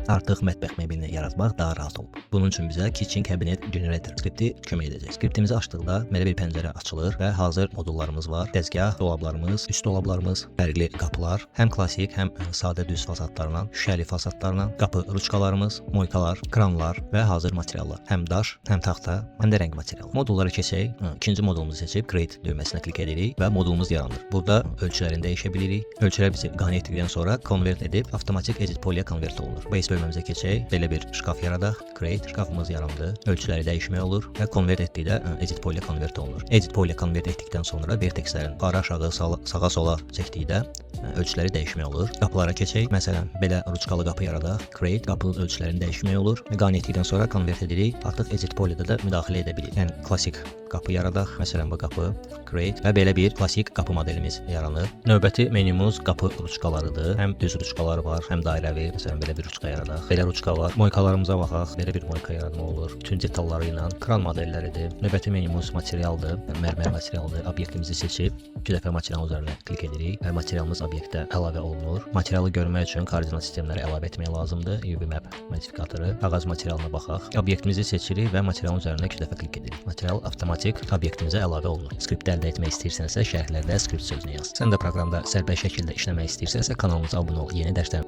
Artıq mətbəx mebelini yaratmaq daha rahat olub. Bunun üçün bizə Kitchen Cabinet Generator skripti kömək edəcək. Skriptimizi açdıqda belə bir pəncərə açılır və hazır modullarımız var. Dəzgah, dolablarımız, üst dolablarımız, fərqli qapılar, həm klassik, həm sadə düz fasadlarla, şüşəli fasadlarla, qapı ruçkalarımız, moykalar, kranlar və hazır materiallar. Həm daş, həm taxta, həm də rəng materialı. Modullara keçək. İkinci modulumuzu seçib Create düyməsinə klik edirik və modulumuz yaranır. Burada ölçülərini dəyişə bilirik. Ölçülər bizi qane etdikdən sonra convert edib avtomatik edit poly'a convert olunur. Base bölməmizə keçək. Belə bir şkaf yaradaq. Create, şkafımız yarandı. Ölçüləri dəyişmək olur və convert etdikdə edit poly'a convert olunur. Edit poly'a convert etdikdən sonra vertexlərin yuxarı, aşağı, sağa, sola çəkdikdə ölçüləri dəyişmək olur. Qapılara keçək. Məsələn, belə ruçkalı qapı yaradaq. Create, qapının ölçülərini dəyişmək olur və qane etdikdən sonra convert edirik. Artıq edit poly'da da müdaxilə edə bilirik. Yəni klassik qapı yaradaq. Məsələn, bu qapı, create və belə bir klassik qapı modelimiz yaranır. Növbəti menümüz qapı ruçkalarıdır. Həm düz ruçkalar var, həm dairəvi. Məsələn, belə bir ruçka yaradaq. Belə ruçka var. Moykalarımıza baxaq. Belə bir moyka yaratmaq olur. Bütün detalları ilə kran modelləridir. Növbəti menümüz materialdır. Yəni mərmər materialıdır. Obyektimizi seçib iki dəfə materialın üzərinə klik edirik və materialımız obyektə əlavə olunur. Materialı görmək üçün koordinat sistemləri əlavə etmək lazımdır. UV map modifikatoru. Ağac materialına baxaq. Obyektimizi seçirik və materialın üzərinə iki dəfə klik edirik. Material avtomatik obyektimizə əlavə olunur. Skripti əldə etmək istəyirsənsə, şərhlərdə skript sözünü yaz. Sən də proqramda sərbəst şəkildə işləmək istəyirsənsə, kanalımıza abunə ol. Yeni dərslər